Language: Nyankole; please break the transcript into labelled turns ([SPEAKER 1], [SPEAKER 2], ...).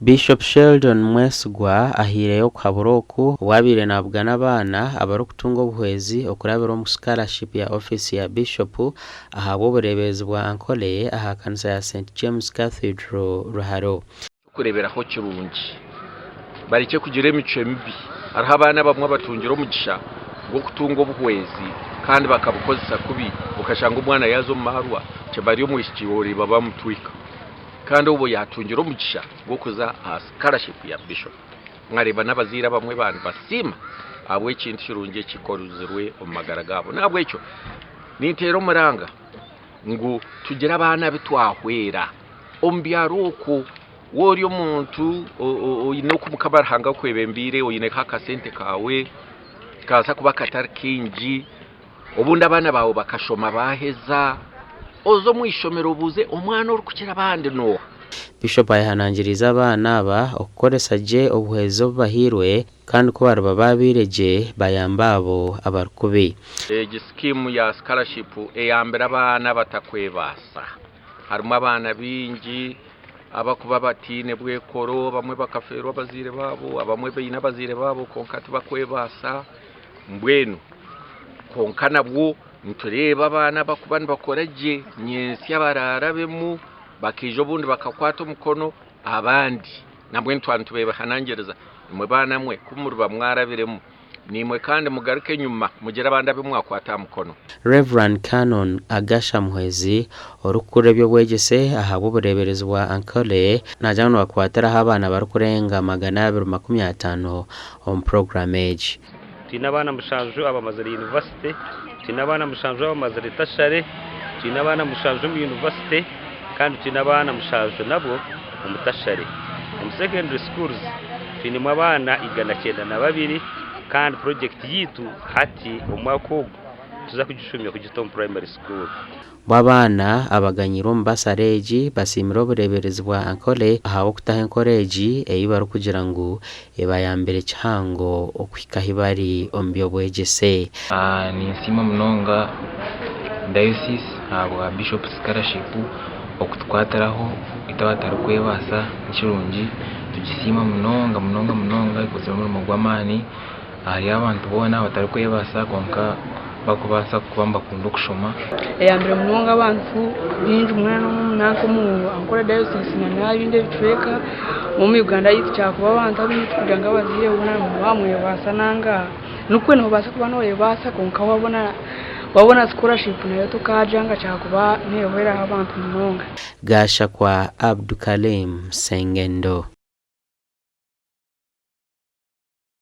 [SPEAKER 1] Bishop Sheldon Mwesigwa ahaireyo okuhabura oku obu abaire nabugana abaana abarikutunga obuhwezi okurabira omu scholarship ya ofiisi ya Bishop ahabw'obureeberezi bwa Ankole aha kanisa ya St James Cathedral Ruharo.
[SPEAKER 2] Eky'okureeberaho kirungi. Barekye kugira emicwe mibi. Hariho abaana abamwe abatungire omugisha gw'okutunga obuhwezi kandi bakabukozesa kubi okashanga omwana yaaza omu maarwa bari omwishiki oreeba bamutwika kandi obwo yaatungire omugisha gw'okuza aha sikarashipu ya Bishop. Mwareeba n'abazaire abamwe ba nibasiima ahabw'ekintu kirungi ekikozirwe omu magara gaabo. N'ahabw'ekyo ninteera omuranga ngu tugire abaana abu twahwera. Omu byaro okwo waaba ori omuntu oine oku Mukama Ruhanga akwebembeire oineho akasente kaawe nikabaasa kuba katari kaingi, obundi abaana baawe bakashoma baaheza, oze omu ishomero obuuze omwana orikukira abandi n'oha?
[SPEAKER 1] Bishop ayehanangiriize abaana aba okukoresa gye obuhwezi obu bahairwe kandi ku bariba baabaire gye bayambe abo abarikubi.
[SPEAKER 2] Egi sikiimu ya sikarashipu eyambire abaana abatakwebaasa. Harimu abaana baingi abarikuba bataine bwekoro, abamwe bakafeerwa abazaire baabo, abamwe baine abazaire baabo kwonka tibakwebaasa mbwenu kwonka nabwo nitureeba abaana abarikuba nibakora gye nyentsya baraarabemu bakaija obundi bakakwata omukono abandi nabwo twaba nitubehanangiriza imwe baana mwe ku muriba mwarabiremu Naimwe kandi mugaruke enyima mugire abandi abu mwakwata aha mukono.
[SPEAKER 1] Rev. Canon Agasha Muhwezi, orikukurira eby'obwegyese ahabw'obureeberezi bwa Ankole, naagira ngu nibakwatiraho abaana barikurenga 250 omu puroguraamu egi.
[SPEAKER 3] Twine abaana mushanju abamazire yunivasite, twine abaana mushanju abamazire tashare, twine abaana mushanju omu yunivasite kandi twine abaana mushanju nabwo omu tashare. Omu secondary schools twinemu abaana 192 kandi purojekiti yaitu hati omwaka ogu nituza kugishumya kugita omu primary school.
[SPEAKER 1] Bo abaana abaganyirwe omu basare egi basiimire obureeberezi bwa Ankole ahabw'okutaho enkora egi ei barikugira ngu ebayambire kihango okuhika ahi bari omu by'obwegyese.
[SPEAKER 4] Ninsiima munonga Diocese ahabwa Bishop Scholarship okutukwatiraho itwe abatarikwebaasa nikirungi nitugisiima munonga munonga munonga ekozire omurimo gw'amaani ahari abantu boona abatarikwebaasa kwonka barikubaasa kuba nibakunda okushoma.
[SPEAKER 5] Eyambire munonga abantu baingi munonga omu Ankole Diocese na n'ebindi ebicweka omu Uganda yaitu kyakuba abantu abaingi tikugira ngu abazaire boona nibamwebaasa nanga Nikwo nobaasa kuba noyebaasa kwonka wabona wabona scholarship nayo tokagyanga kyakuba nehweraho abantu munonga.
[SPEAKER 1] Gashakwa Abdukalim Sengendo.